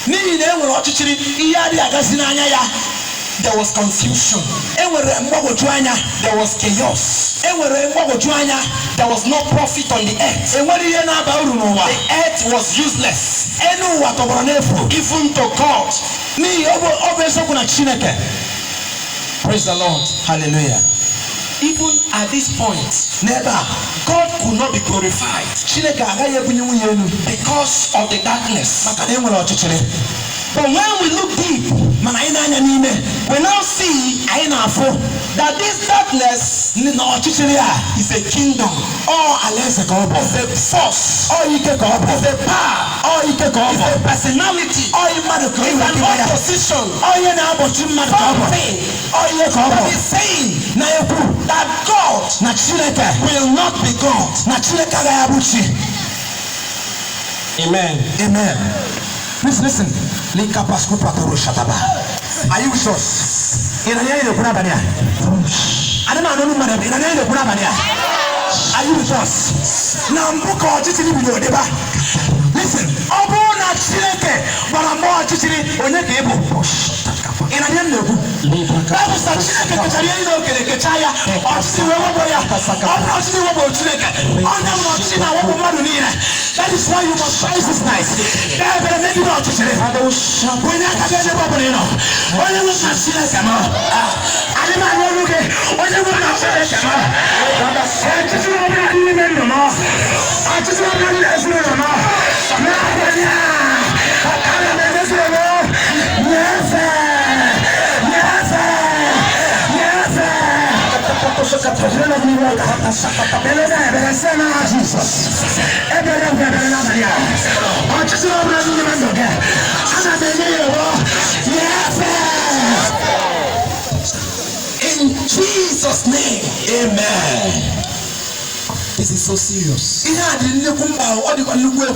N'ihi na e nwere ọchịchịrị, ihe adịghị agazi n'anya ya. There was confusion. E nwere mgbagwoju anya. There was chaos. E nwere mgbagwoju anya. There was no profit on the earth. E nwere ihe na-aba uru n'ụwa. The earth was useless, Elu ụwa tọgbọrọ n'efu, even to God. N'ihi ọ bụ eziokwu na Chineke. Praise the Lord. Hallelujah. Even at this point, N'ebe a, God could not be glorified Chineke agaghị ebunye nwunye elu because of the darkness. Maka na e nwere ọchịchịrị. But when we look deep, Mana anyị na-anya n'ime, we now see anyị na-afụ that this darkness na ọchịchịrị a is a kingdom, ọ alaeze ka ọ bụ, is a force, ọ ike ka ọ bụ, is a power, ọ ike ka ọ is bụ, a personality, ọ mmadụ ka is ọ an nwere ya, opposition. Ọ ihe na-agbochi mmadụ ka ọ bụ, Something ọ ihe ka ọ bụ that is saying na-ekwu that God na Chineke will not be God. Na Chineke agaghị abụ chi. Amen. Amen. Please listen. Likapasku patoro shataba. Are you with us? Ị na ihe na-ekwu n'abalị a? Adị m anụ olu mmadụ ebe. Ị na ihe na-ekwu n'abalị a? Are you with us? Na mbụ ka ọchịchịrị bidoro dịba. Listen, ọ bụrụ na Chineke gbara mgbe ọchịchịrị, onye ka ị bụ? Ị na ihe m na-ekwu? Baịbụl sị na Chineke kechara ihe niile o kere, kechaa ya, ọchịchịrị wee wepụ ya. Ọ bụrụ ọchịchịrị wepụrụ Chineke, onye nwere ọchịchị na-awepụ mmadụ niile. That is why you must rise this night. Kpee ekpere megide ọchịchịrị. Onye aka gị ebe ọ bụla ị nọ. Onye nwe na Chineke m. Adị m anụ olu gị. Onye nwe na Chineke m. Ọchịchịrị ọbụla dị n'ime ndụ m. Ọchịchịrị ọbụla dị n'ezinụlọ m. N'abalị a, ana m emezi onwe. Nyefee! Nyefee! Nyefee! Jizọs, ebere m ebere n'abalị a. Ọchịchịrị ọbụla dị n'ime ndụ gị, ana m enye ya iwu, nyefee! In Jesus' name. Amen. This is so serious. Ihe a dị nnukwu mkpa, ọ dịkwa nnukwu egwu.